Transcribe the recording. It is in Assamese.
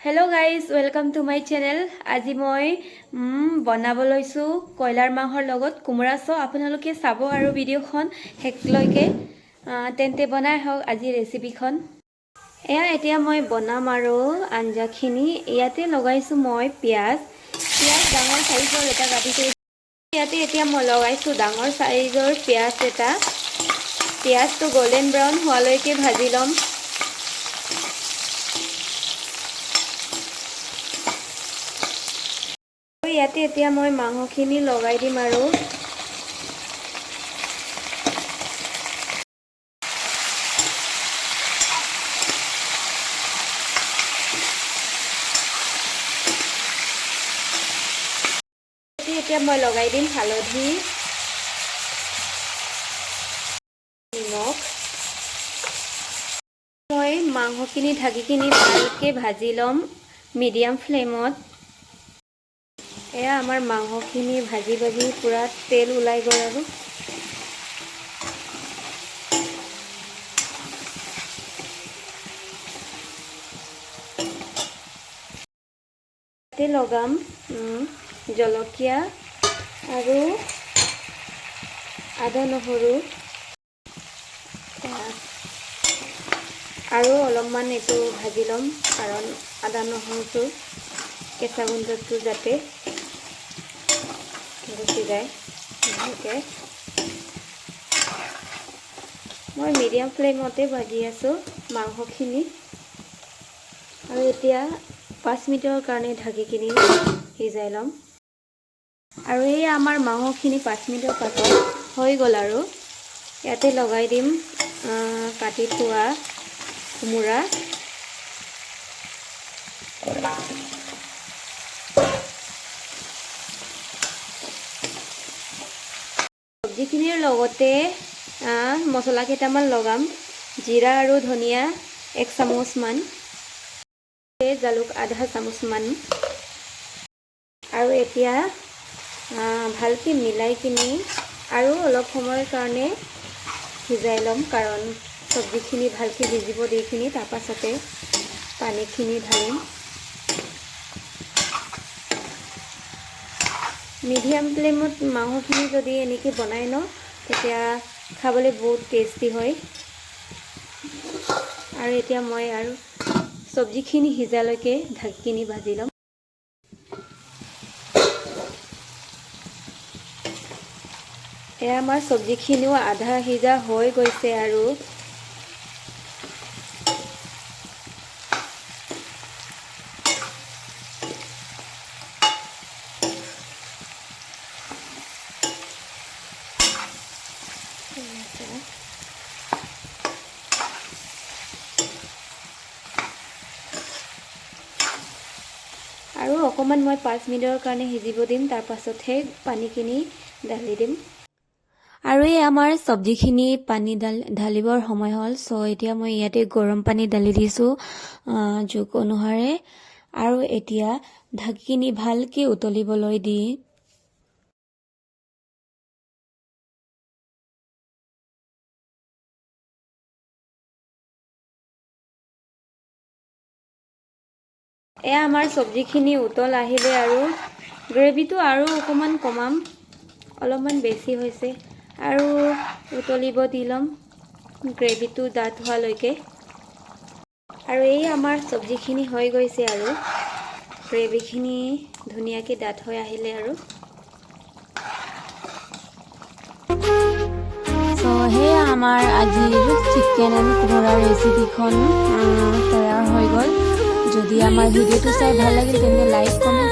Hello guys, welcome to my channel. আজি মই বনাব লৈছোঁ কয়লাৰ মাংসৰ লগত কোমোৰা। চ' আপোনালোকে চাব আৰু ভিডিঅ'খন শেষলৈকে। তেন্তে বনাই আহক আজি ৰেচিপিখন। এয়া এতিয়া মই বনাম আৰু আঞ্জাখিনি। ইয়াতে লগাইছোঁ মই পিঁয়াজ। পিঁয়াজ ডাঙৰ চাইজৰ এটা কাটি থৈছোঁ। ইয়াতে এতিয়া মই লগাইছোঁ ডাঙৰ চাইজৰ পিঁয়াজ এটা। পিঁয়াজটো গল্ডেন ব্ৰাউন হোৱালৈকে ভাজি ল'ম। ইয়াতে এতিয়া মই মাংসখিনি লগাই দিম আৰু এতিয়া মই লগাই দিম হালধি, নিমখ। মই মাংসখিনি ঢাকি কিনি ভালকৈ ভাজি ল'ম মিডিয়াম ফ্লেমত। এয়া আমাৰ মাংসখিনি ভাজি ভাজি পূৰা তেল ওলাই গ'ল আৰু ইয়াতে লগাম জলকীয়া আৰু আদা নহৰু আৰু অলপমান এইটো ভাজি ল'ম, কাৰণ আদা নহৰুটো কেঁচা গোন্ধটো যাতে গুচি যায় ভালকৈ। মই মিডিয়াম ফ্লেমতে ভাজি আছোঁ মাংসখিনি আৰু এতিয়া 5 মিনিটৰ কাৰণে ঢাকি কিনি সিজাই ল'ম। আৰু এই আমাৰ মাংসখিনি 5 মিনিটৰ পাছত হৈ গ'ল আৰু ইয়াতে লগাই দিম কাটি থোৱা কোমোৰা। চব্জিখিনিৰ লগতে মছলা কেইটামান লগাম। জিৰা আৰু ধনিয়া এক চামুচমান, জালুক আধা চামুচমান। আৰু এতিয়া ভালকৈ মিলাই কিনি আৰু অলপ সময়ৰ কাৰণে সিজাই ল'ম, কাৰণ চব্জিখিনি ভালকৈ সিজিব দি কিনি তাৰপাছতে পানীখিনি ঢালিম। মিডিয়াম ফ্লেমত মাংসখিনি যদি এনেকৈ বনাই ন, তেতিয়া খাবলৈ বহুত টেষ্টি হয়। আৰু এতিয়া মই আৰু চব্জিখিনি সিজালৈকে ঢাকি কিনি ভাজি ল'ম। এয়া আমাৰ চব্জিখিনিও আধা সিজা হৈ গৈছে আৰু আছে। আৰু অকণমান মই 5 মিনিটৰ কাৰণে সিজিব দিম, তাৰপাছতহে পানীখিনি ঢালি দিম। আৰু এই আমাৰ চব্জিখিনি পানী ঢালিবৰ সময় হ'ল। চ' এতিয়া মই ইয়াতে গৰম পানী ঢালি দিছোঁ জোখ অনুসাৰে আৰু এতিয়া ঢাকিখিনি ভালকৈ উতলিবলৈ দি এয়া আমাৰ চব্জিখিনি উতল আহিলে আৰু গ্ৰেভিটো আৰু অকণমান কমাম, অলপমান বেছি হৈছে। আৰু উতলিব দি ল'ম গ্ৰেভিটো ডাঠ হোৱালৈকে। আৰু এই আমাৰ চব্জিখিনি হৈ গৈছে আৰু গ্ৰেভিখিনি ধুনীয়াকৈ ডাঠ হৈ আহিলে আৰু চ' সেয়া আমাৰ আজিৰ চিকেন এণ্ড কোমোৰাৰ ৰেচিপিখন তৈয়াৰ হৈ গ'ল। যদি আমাৰ ভিডিঅ'টো চাই ভাল লাগিল, তেন্তে লাইক, কমেণ্ট।